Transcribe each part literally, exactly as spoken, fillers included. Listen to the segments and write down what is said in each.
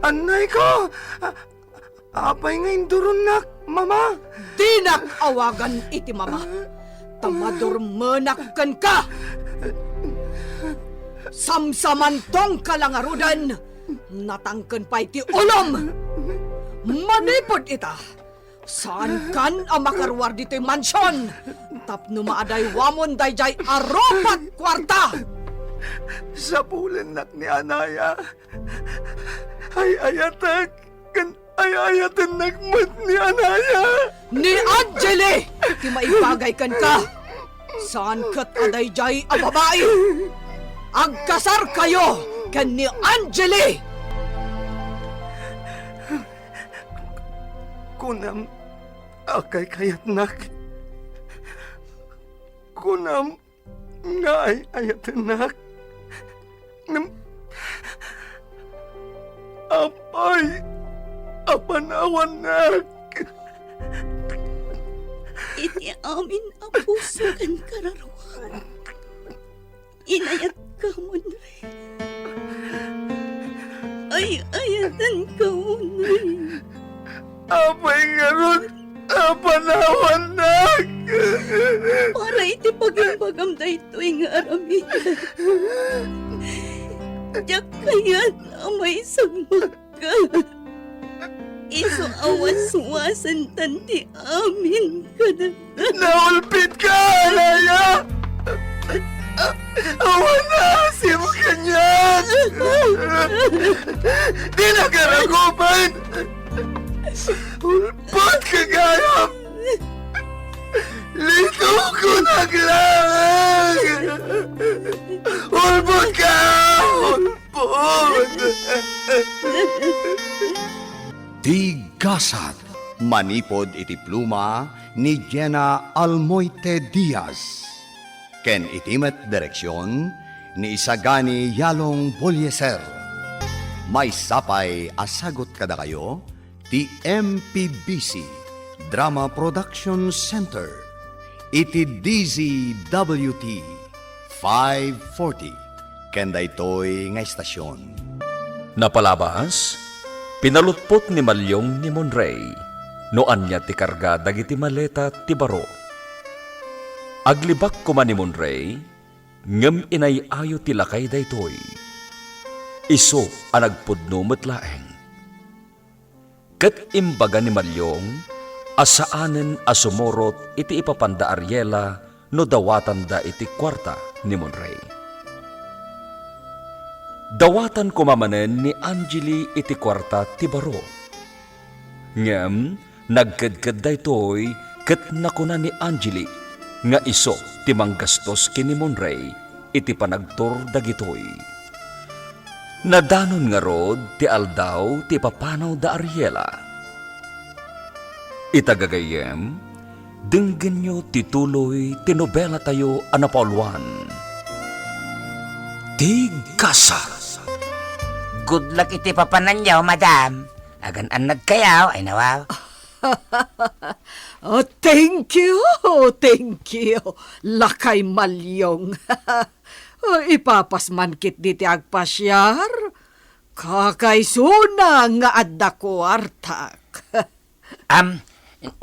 Annayko! A-, apay nga induronnak, Mama? Dinak awagan iti mama, ta madurmenak kenka. Samsamantongka la ngaruden, natangken pay ti ulom. Manipud ita, saankan a makaruar ditoy mansion tapno maadaywamon daydiay a rupa't kuarta. Sapulennak ni anaya. Ay-ayatek ken ay-ayatennak met ni anaya. Ni Angeli ti maibagay kenka. Saan ket a daydiay a babai. Agkasarkayo ken ni Angeli. Kunam a kaykayatnak. Kunam nga ay-ayatennak. Ngem apay a panawannak? Iti amin a puso ken kararuak, inayatka, Monre. Ay-ayatenka unay. Apay ngarud a panawannak? Para iti pagimbagam daytoy nga aramiden, diak kayat a maisagmakka. Isu a waswasentan ti amin kadagta. Naulpitka, anaya! Awan a asim kaniak! Dinak aragupen! Ulpotka gayam! Litokonak laeng! Ulpotka! Ulpot! Ti Gasat, manipud iti pluma ni Jena Almoite Diaz, ken iti met direksion ni Isagani Yalong Bolieser. Maysa pay a sagut kadakayo ti M P B C Drama Production Center iti D Z W T five forty, ken daytoy nga estasion. Napalabas, pinalutpot ni Maliong ni Monrey no ania ti karga dagiti maleta ti baro. Aglibak koma ni Monrey, ngem inay-ayo ti lakay daytoy. Isu a nagpudno met laeng. Ket imbaga ni Maliong a saanen a sumurot iti ipapanda Ariela no dawatanda iti kuarta ni Monrey. Dawatan koma manen ni Angeli iti kuarta ti baro. Ngem nagkedked daytoy ket nakuna ni Angeli nga isu ti manggastos ken ni Monrey iti panagtur dagitoy. Nadanon ngarud ti aldaw ti ipapanaw da Ariela. Ita gagayyem, denggenyo ti tuloy ti nobelatayo a napauluan, Ti Gasat. Good luck iti papananyo, madam. Agan-annadkayo, ay nawaw. Oh, thank you, thank you, Lakay Maliong. Oh, ipapas man ketdi ti agpasiar. Kakaisuna nga adda kuartak. Am,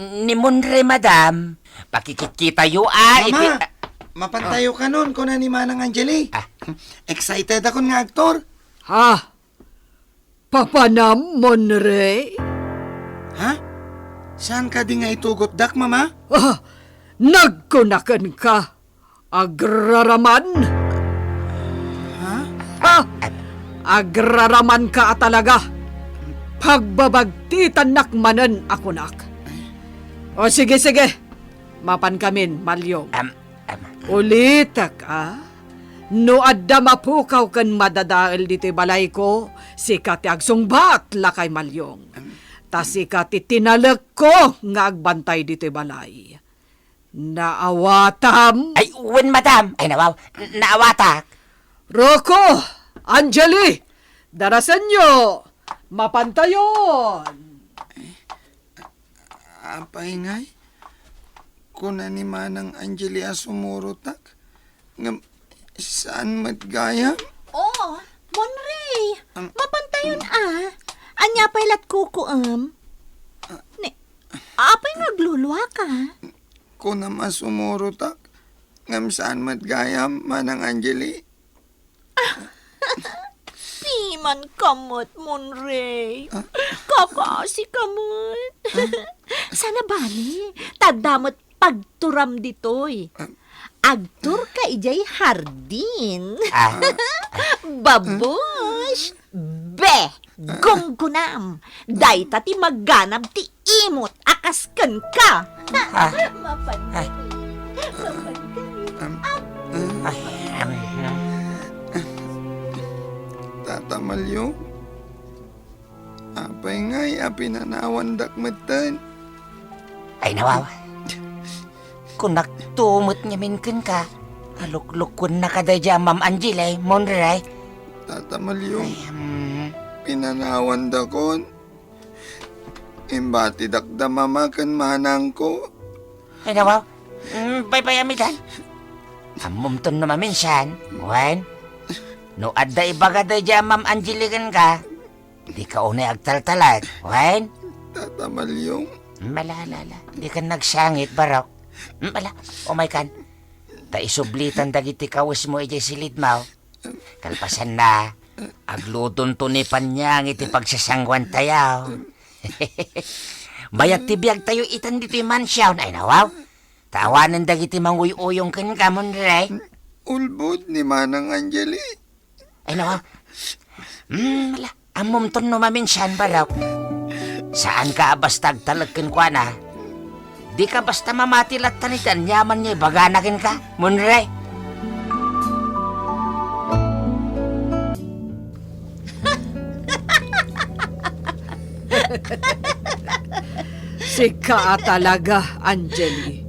ni Monrey, madam, pakikitkitayo, ah, iti, Mama, ah, mapantayo kanon, kuna ni Manang Angeli. Ah. Excited akon nga agtur. Ha? Papanam, Monrey? Ha? Saan kadi nga itugotdak, Mama? Ah, nagkunaken ka. Agraraman? Ha? Ha? Agraraman ka a talaga. Pagbabagtitannak manen a kunak. O, sige, sige. Mapankamin, Maliong. Am, am. Ulitek, a? No adda mapukaw ken madadael ditoy balayko, sika ti agsungbat, Lakay Maliong. Am. Ta sika ti tinalekko nga agbantay ditoy balay. Naawatam? Ay, wen, madam. Ay, nawaw. Naawatak. Rocco, Angeli, darasenyo. Mapantayon. Apay ngay, kuna ni Manang Angeli a sumurotak, ngem saan met gayam? Oh, Monrey! Mapantayon a. Ania pay lat kukuem? Ni, apay nga agluluaka? Kunam a sumurotak, ngem saan met gayam, Manang Angeli. Piman ka met, Monrey. Ah. Kakaasi ka met. Ah. Sana bale, ta adda met pagturam ditoy. Ah. Agturka idiay hardin. Ah. Babush! Be! Gunggunam! Dayta ti maganab ti imot a kas kenka. Ah. Mapantayon. Ah. Mapantayon. Um, ah, um, Tata Malyong, apay ngay a pinanawandak metten? Ay, nawawa. Kunak to met ngamin kenka. Aluklukennaka daydiay a Ma'am Angeli, Monrey. Tata Malyong, ay, um, pinanawandakon. Imbatidakda mama ken manangko. Ay, nawaw. Mm, paypayamidan. Ammomton no maminsan, wen? No adda ibaga daydiay a Ma'am Angeli kenka, dika unay agtaltalek, wen? Tata Malyong. Mala, ala, ala. Dikan nagsangit, barok. Mala, umaykan. Ta isublitan dagiti kawesmo idiay silidmo. Kalpasanna, aglutonto ni Panyang iti pagsasanguantayo. Mayat ti biagtayo itan ditoy mansion, ay nawaw. Ta awanen dagiti manguy-uyong kenka, Monrey. Ulbod ni Manang Angeli. Ay, nawaw. Hmm, ala. Ammomton no maminsan, barok. Saanka a basta agtalek kenkuana. Dika basta mamati latta iti aniaman nga ibagana kenka, Monrey. Sika a talaga, Angeli.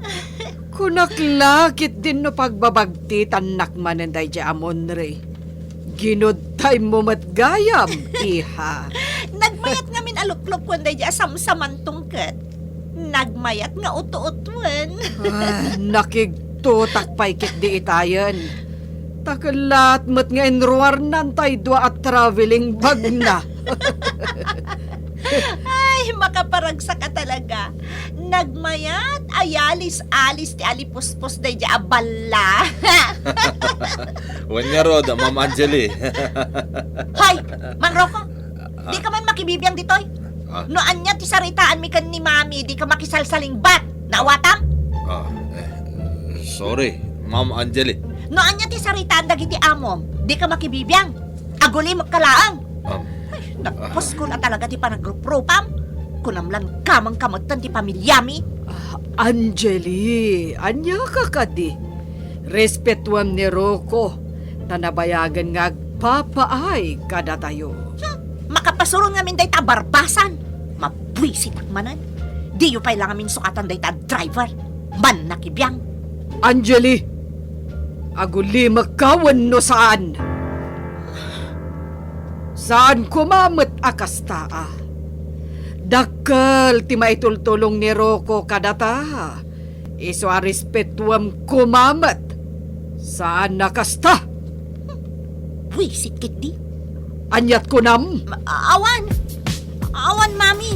Kunak la ketdin no pagbabagtitannak manen daydiay a Monrey. Ginudtaymo met gayam, iha. Nagmayat ngamin a luklukon daydiay a samsamantong ket nagmayat nga utuotuan. Ah, nakigtotak pay ketdi itayen. Ta kellat met nga inruarnan tay dua a traveling bagna. Ay, makaparagsak a talaga. Nagmayat a yalis-alis ti alipuspos daydiay a balla. Wen ngarud, Ma'am Angeli. Hoy, Mang Rocco, ah, dika man makibibiang ditoy. Ah? No ania ti saritaanmi ken ni Mami, dika makisalsalingbat. Naawatam? Ah, eh, sorry, Ma'am Angeli. No ania ti saritaan dagiti amom, dika makibibiang. Agulimekka laeng. Um, ay, nagpuskol a talaga ti panagruprupam. Kunam lan kamangkametten ti pamiliami. Ah, Angeli, ania ka kadi? Respetuem ni Rocco, ta nabayagen nga agpapaay kadatayo. Hmm, makapasuron ngamin dayta a barbasan. Mabwisitak manen. Diyo pay la ngamin sukatan dayta a driver. Mannakibiang. Angeli, agulimekka wenno saan? Saan koma met a kasta a. Dakkel ti maitultulong ni Rocco kadata. Isu a respetuem koma met. Saan a kasta. Buisit ketdi. Aniat kunam? Ma-, awan. Awan, Mami.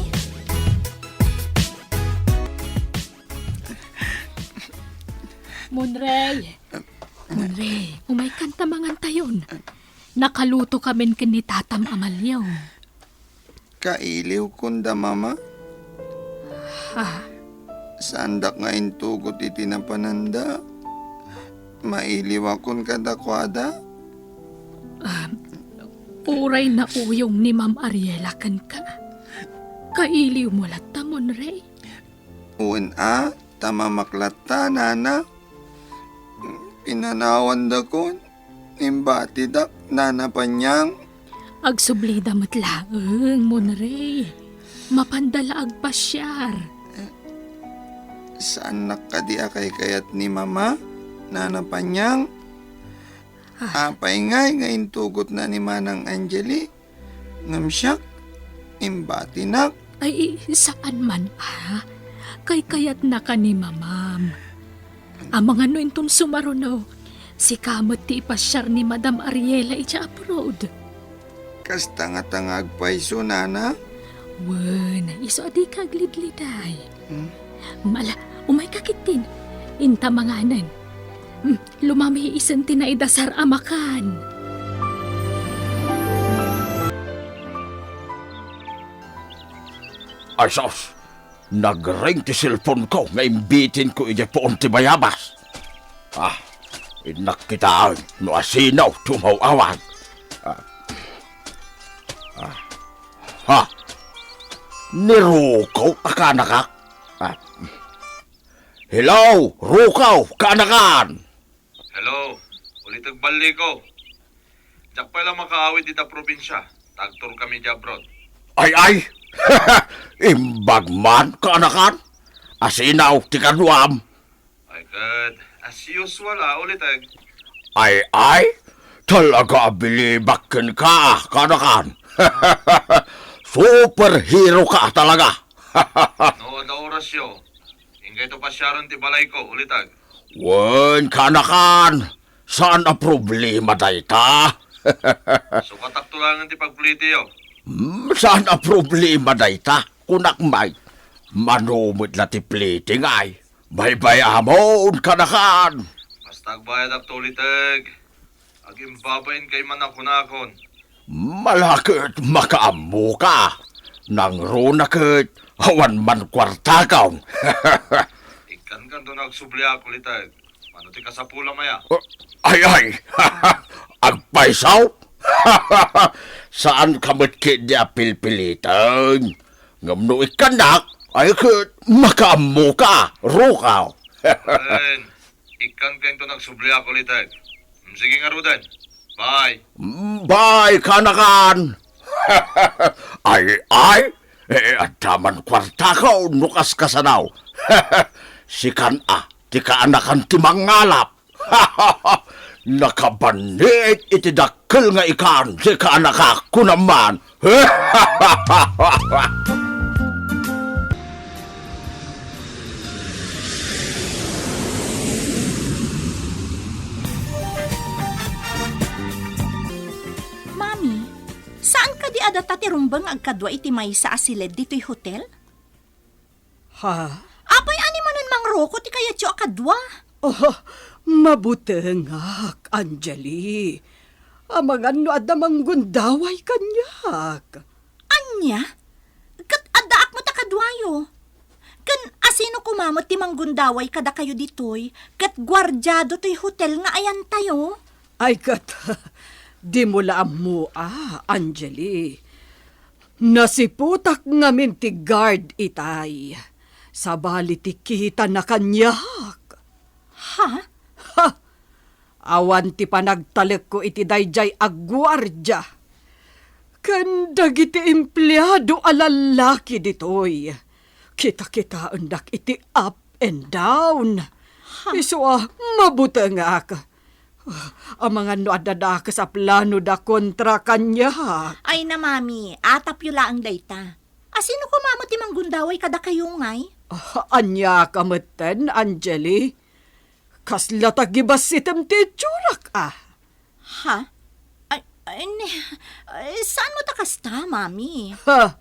Monrey. Monrey, umaykan ta mangantayon. Nakaluto kamin ken ni Tatam a Malyong. Kailiwkon da, Mama. Ah. Saandak nga intugot iti napananda. Mailiwakon kadakuada. Ah, uray nauyong ni Ma'am Ariela kenka. Kailiwmo latta, Monrey? Wen a, ta mamak latta, Nana. Pinanawandakon, imbatidak, Nana Panyang. Agsublida met laeng, Monrey. Mapanda la agpasiar. Saannak kadi a kaykayat ni Mama, Nana Panyang? Ah. Apay ngay nga intugotna ni Manang Angeli? Ngem siak, imbatinak. Ay, saan man a. Kaykayatnaka ni Mamam. Amangan no inton sumaruno, sika met ti ipasiar ni Madam Ariela idiay abroad. Kasta ngata nga agpayso, nana? Wen, isu a dika aglidliday. Hmm? Mala, umayka ketdin. Inta manganen. Hmm, lumami isen ti naidasar a makan. Ay, sus! Nagring ti cellphone-ko nga imbitinko idiay puon ti bayabas. Ah, innak kitaen no asino ti umaw-awag. Ah, ah, ha? Ni Rukaw a kaanakak? Ah. Hello, Rukaw, kaanakan! Hello, uliteg balliko. Diak pay la makaawid dita probinsia, ta agturkami idiay abroad. Ay, ay! Imbag man, kaanakan? Asino ti kaduam? Ay, ket, as usual, ah, uliteg. Ay, ay! Talaga a bilibak kenka, kaanakan? Superhero ka talaga! No adda orasyo, ingayto pasiaren ti balayko, uliteg. Wen, kaanakan, saan a problema dayta. Sukatakto laengen ti pagplitiyo. Hmm, saan a problema dayta, kunak may. Mano met la ti pliti ngay. Baybay-amon, kaanakan. Basta agbayadakto, uliteg. Agimbabain kay man a kunakon. Mala ket makaammoka. Nangruna ket awan man kuartakon. Ikkankanto nga agsubliak, uliteg. Mano ti kasapulam aya? Uh, ay, ay! Agpayso? Saanka met ketdi a pilpiliten. Ngem no ikkannak, ay ket makaammoka, Rukaw. Wen, ikkankanto nga agsubliak, uliteg. Mm, sige ngaruden. Bye. Mm, bye, kaanakan. Ay, ay. Eh, adda man kuartako no kaskasano. Sikan a, ti kaanakan ti mangalap. Nakabanit iti dakkel nga ikan ti kaanakak, kunam man. Mami, saan kadi a data ti rumbeng nga agkadua iti maysa a siled ditoy hotel? Ha? Apay, ania manen, Mang Rocco, ti kayatyo a kadua? Oh, mabutengak, Angeli. Amangan no adda manggundaway kaniak. Ania? Ket addaak met a kaduayo. Ken asino koma met ti manggundaway kadakayo ditoy ket guardiado toy hotel nga ayantayo? Ay ket, dimo la ammoa, Angeli. Nasiputak ngamin ti guard itay. Sabali ti kitana kaniak. Ha? Ha! Awan ti panagtalekko iti daydiay a guardia. Ken dagiti empleado a lallaki ditoy, kita-kitaendak iti up and down. Ha? Isu a mabutengak. Amangan no adda dakes a planoda kontra kaniak. Ay na, Mami, atapyo laeng dayta. Asino koma met ti manggundaway kadakayo ngay? Ah, ania ka metten, Angeli? Kasla tagibassitem ti itsurak, a? Ha? Ay, ay, ni, ay, saan met a kasta, Mami? Ha?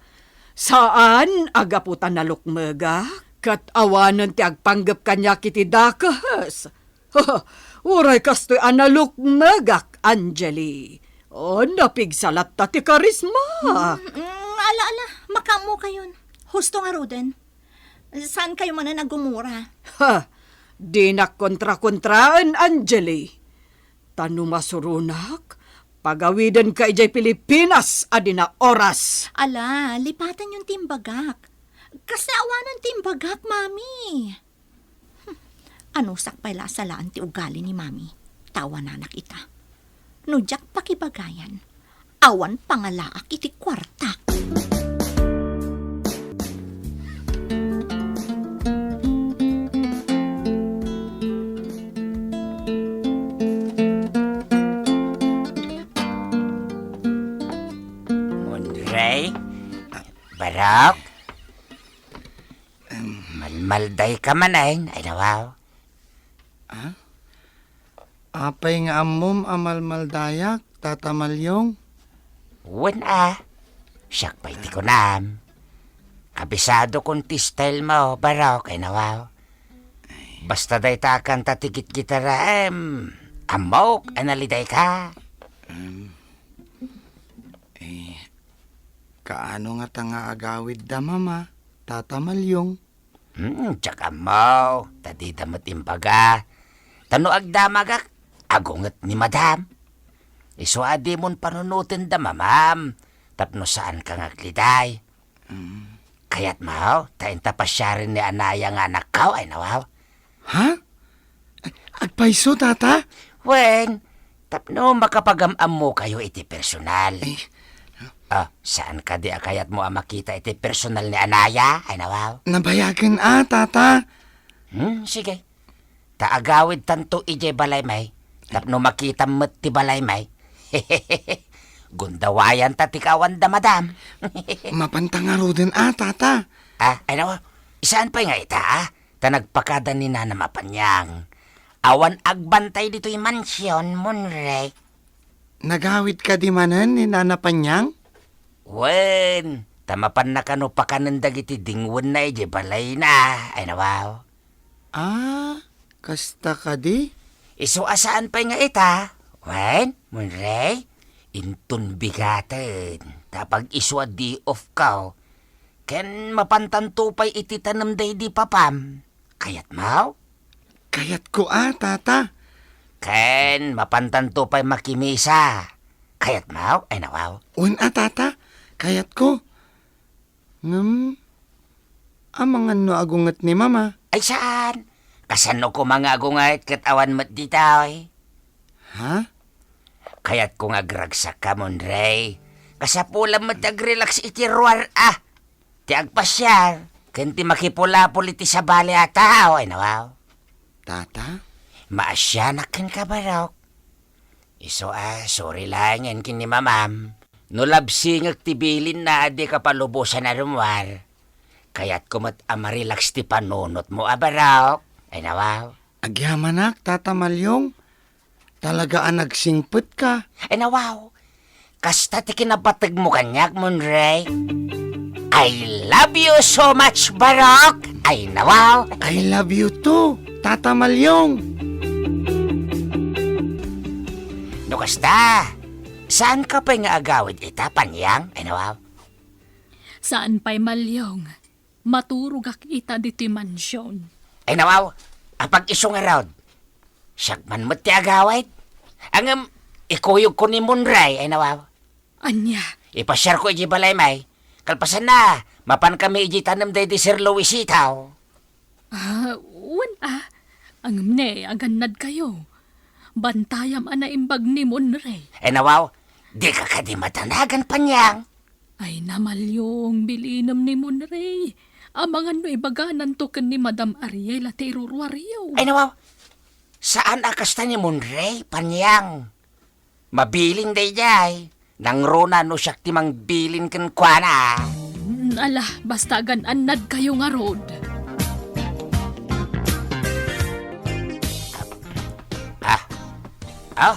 Saan a gapu ta nalukmegak? Ket awanen ti agpanggep kaniak iti dakes. Uray kastoy a nalukmegak, Angeli. O, napigsa latta ti karismaak. Mm, mm, ala, ala, makaammokayon. Husto ngaruden. Saankayo manen a gumura? Ha! Dinak kontrakontraen, Angeli. Ta no masuronak, pagawidenka idiay Pilipinas a dina oras. Ala, lipatenyon ti imbagak. Kasla awanen ti imbagak, Mami. Hmm, anusak pay la a salaan ti ugali ni Mami, ta awananak ita. No diak pakibagayan, awan pangalaak iti kuartak. Munray, Barok, malmaldayka manen, ay nawaw. Ah? Apay nga ammom a malmaldayak, Tata Malyong? Wen a, siak pay ti kunam. Kabisadokon ti style mo, Barok, ay nawaw. Basta dayta a kanta ti gitgitara, em, ammok a nalidayka. Em, eh, kaano ngata nga agawidda, Mama, Tata Malyong? Hmm, diak ammo, ta dida met imbaga. Ta no agdamagak, agunget ni Madam. Isu a dimon panunotenda, Mamam, tapno saanka nga agliday. Mm. Kayatmo, ta inta pasiaren ni Anaya nga anakko, ay nawaw. Ha? Ag-, agpayso, Tata? Wen, tapno makapagam-ammokayo iti personal. Eh. Ah, saan kadi a kayatmo a makita iti personal ni Anaya, ay nawaw? Nabayagen a, Tata. Hmm, sige. Ta agawidtanto idiay balaymi, tapno makitam met ti balaymi. Gundawayanta ti kaawanda, Madam. Mapanta ngaruden a, Tata. Ah, ay nawaw, saan pay nga ita, ah? Ta nagpakada ni Nanam a Panyang. Awan agbantay ditoy mansion, Monrey. Nagawid kadi manen ni Nana Panyang? Wen, ta mapanna kano pakanen dagiti dingwenna idiay balayna, ay nawaw. Ah, kasta kadi? Isu a saan pay nga ita, wen, Monrey, inton bigaten, ta pag-isu a day off ko, ken mapantanto pay iti tanem daydi papam. Kayatmo? Kayatko a, Tata. Ken mapantanto pay makimisa. Kayatmo? Ay, nawaw. Wen a, Tata. Kayatko. Ngem, amangan no agunget ni Mama? Ay, saan? Kasano koma nga agunget ket awan met ditoy? Ha? Kayatko nga agragsakka, Monrey. Kasapulam met ti agrelax iti ruar a. Ti agpasiar, ken ti makipulapul iti sabali a tao, ay nawaw. Tata? Maasianak kenka, Barok. Isu a, sorry laengen ken ni Mamam. No labsingek ti bilinna a dika palubosan a rummuar, kayatko met a marelax ti panunotmo a, Barok. Ay nawaw. Agyamanak, Tata Malyong. Talaga a nagsingpetka. Ay nawaw. Kasta ti kinapategmo kaniak, Monrey. I love you so much, Barok. Ay nawaw. I love you too, Tata Malyong. No kasta, saanka pay nga agawid ita, Panyang? Ay nawaw. Saan pay, Malyong. Maturogak ita ditoy mansion. Ay nawaw, apag-isu ngarud. Siak man met ti agawid. Ngem, ikuyogko ni Monrey, ay nawaw. Ania? Ipasiarko idiay balaymi. Kalpasanna, mapankami idiay tanem daydi Sir Luisito. Ah, wen a. Ngem ne, agannadkayo. Bantayam a naimbag ni Monrey. Ay nawaw, dika kadi madanagan, Panyang. Ay, Malyong, bilinem ni Monrey. Amangan no ibagananto ken ni Madam Ariela ti iruruaryo. Ay, nawaw. Saan a kasta ni Monrey, Panyang. Mabilin daydiay. Nangruna no siak ti mangbilin kenkuana. Mm, ala, basta agan-annadkayo ngarud. Ah. Oh.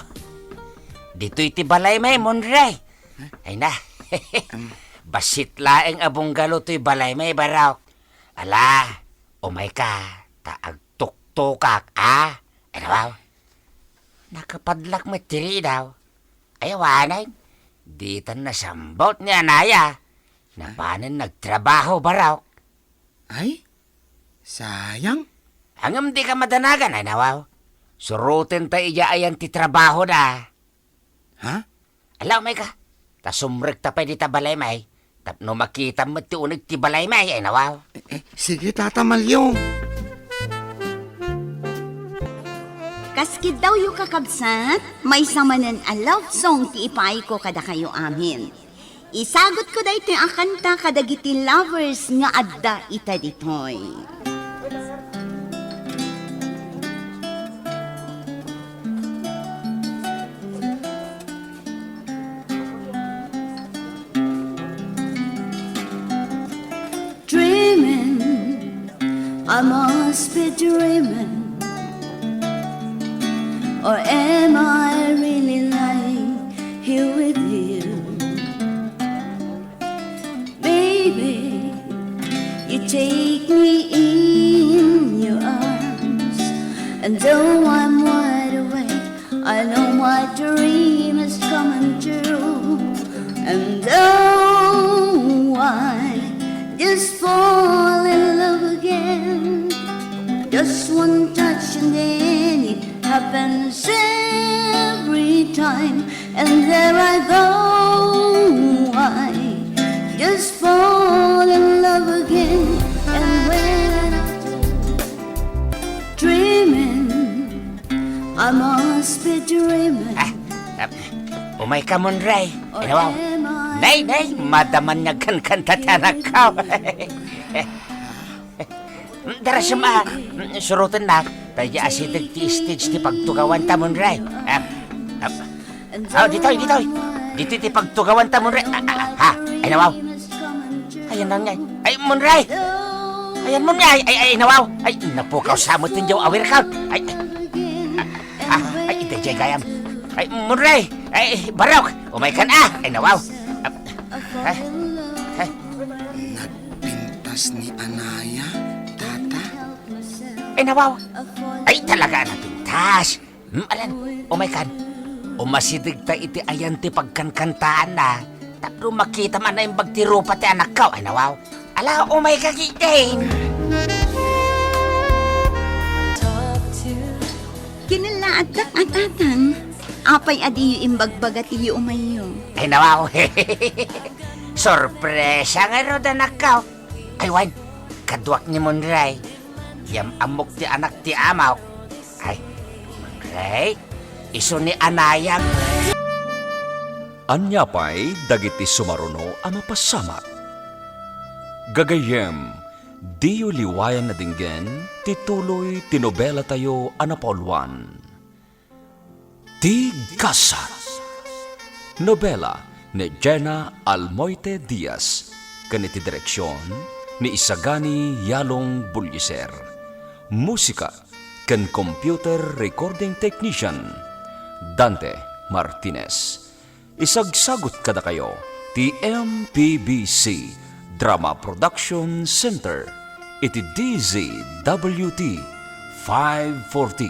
Ditoy ti balaymi, Monrey. Ay na. Bassit laeng a bungalow toy balaymi, Barok. Ala, umayka, ta agtuktokak, a? Ay, nawaw. Nakapadlak met ti ridaw. Ay, awanen. Ditan nasambot ni Anaya. Napanen nagtrabaho, Barok. Ay, sayang. Ngem dika madanagan, ay nawaw. Surotenta idiay ayan ti trabahoda. Ha? Ala, umayka. Ta sumrekta pay dita balaymi. Tapno makitam met ti uneg ti balaymi, ay nawaw. Eh, eh, sige, Tata Malyong. Kas kiddawyo, kakabsat, maysa manen a love song ti ipaayko kadakayo amin. Isagutko daytoy a kanta kadagiti lovers nga adda ita ditoy. Dreaming, I must be dreaming. Or am I really lying here with you? And though I'm wide awake, I know my dream is coming true. And though I just fall in love again, just one touch and then it happens every time. And there I go, I just fall in love again. And when I'm dreaming, I must be dreaming. Ah, ah, umay ka, Monray. Ay, nawaw. Nay, nay, madaman nga kankanta ti anakko. Dara suma, suroten na. Tayo asideg ti stage ti pagtugawan ta, Monray. Ah, ah, ah, ditoy, ditoy. Ditoy ti pagtugawan ta, Monray. Ah, ah, ah, ha? Ay, nawaw. Ayan na nga. Ay, Monray! Ayan mo nga. Ay, ay, ay, nawaw. Ay, napukaw sa mo tinjaw awir ka. Ay, ah, ah, ay, ita jay gayam. Ay, Monray! Ay, Barok! Umay kan, ah! Ay, nawaw. Ah, ah, ah. Nagpintas ni Anaya, tata? Ay, nawaw. Ay, talaga, nagpintas. Hmm, alan, umay kan. Umasideg ta iti ayan ti pagkankantaanna. Tapno makita man naimbag ti rupa ti anakko. Ay, nawaw. Ala, umay ka, Kiting. Kinallaaddak a tatang. Apay a diyo imbagbaga ti umayyo? Ay, nawaw. Sorpresa nga ro, anakko. Ay, wen, kaduak ni Monray. Yam-ammok ti anak ti amok. Ay, Monray, isu ni Anayag. Ania pay dagiti sumaruno a mapasamak? Gagayyem, diyo liwayan a dinggen ti tuloy ti nobelatayo a napauluan. Ti Gasat. Nobela ni Jenna Almoite Diaz, ken iti direksion ni Isagani Yalong Buliser. Musika ken computer recording technician, Dante Martinez. Isagsagut kadakayo ti M P B C Drama Production Center iti D Z W T five forty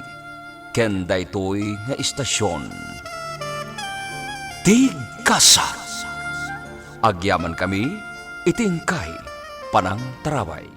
ken daytoy nga istasion. Ti Gasat. Agyamankami iti inkay panangtaraway.